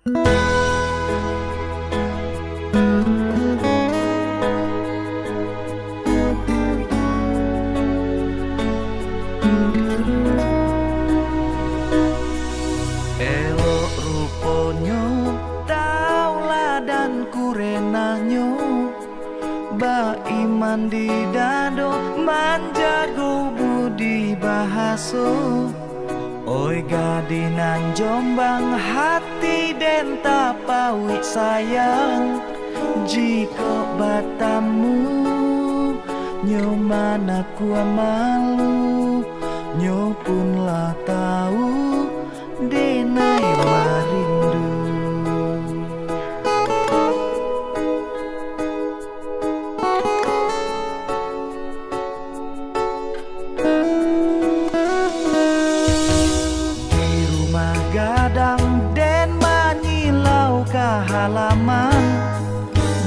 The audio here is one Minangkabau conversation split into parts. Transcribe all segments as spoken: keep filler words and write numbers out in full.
Elok ruponyo, taulah dan kurenahnyo, baiman di dado, manjago budi bahaso. Oi gadih nan Jombang, hati den tapauik sayang. Jikok batamu, nyo manakua malu, nyo pun lah tau, denai marindu. Di rumah gadang den manyilau ka halaman,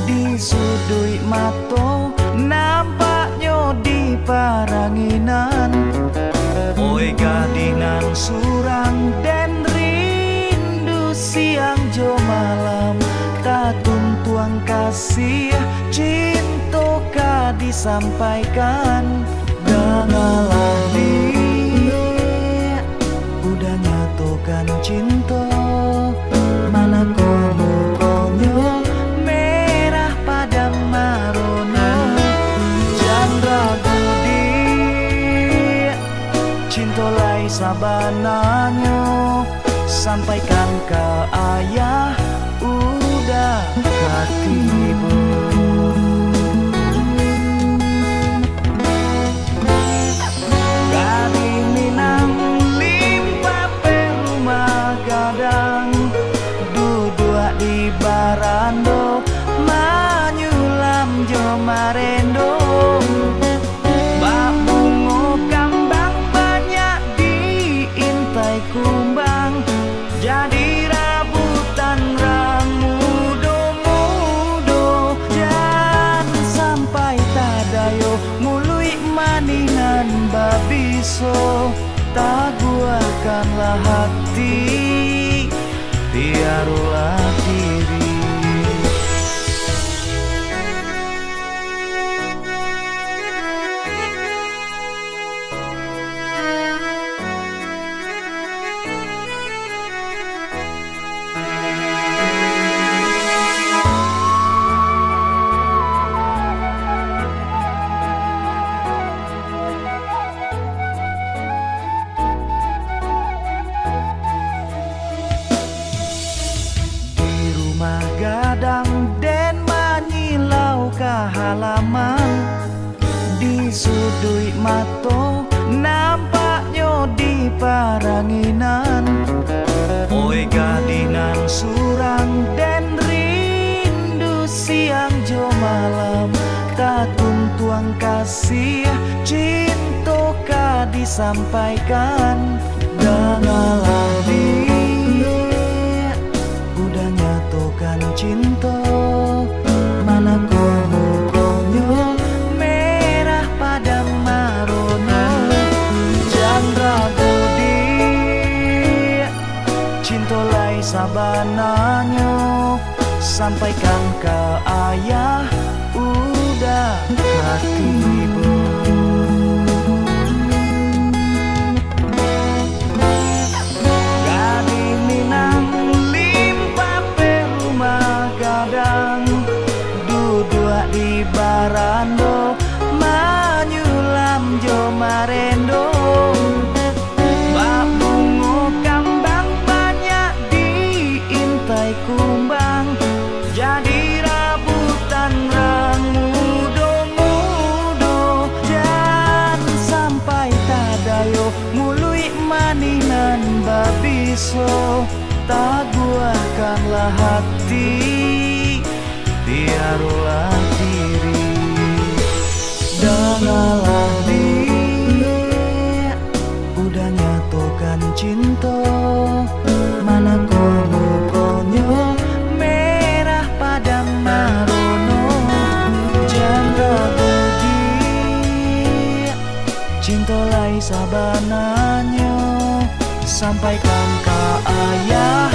di suduik mato nampaknyo di paranginan. Oi gadih nan surang, den rindu siang jo malam, tatuntuang kasih cinto ka disampaikan. Dangalah, Dik, udah nyatokan cinto, manakua mukonyo merah padam marono. Jan ragu, Dik, cinto lai sabananyo, sampaikan ka ayah, udah ka tibo. Gadih Minang limpapeh rumah gadang, duduak di barando, manyulam jo marendo. Bak bungo kambang banyak di intai kumbang, jadi rabutan rang mudo-mudo. Jan sampai tadayo muluik manih nan babiso, taguahkanlah hati, piarolah diri. Di rumah gadang den manyilau ka halaman, di suduik mato nampaknyo di paranginan. Oi gadih nan surang, den rindu siang jo malam, tatuntuang kasih cinto ka disampaikan. Dangalah, Dik, udah nyatokan cinto, manakua mukonyo merah padam marono. Jan ragu, Dik, cinto lai sabananyo, sampaikan ka ayah, udah ka tibo. Gadih Minang limpapeh rumah gadang, duduak di barando, manyulam jo marendo. Bak bungo kambang banyak di intai kumbang, jadi rabutan rang mudo-mudo. Jan sampai tadayo muluik manih nan babiso, taguahkanlah hati, piarolah diri. Dangalah, Dik, udah nyatokan cinto, manakua mukonyo merah padam marono. Jan ragu, Dik, cinto lai sabananyo, sampaikan ka ayah,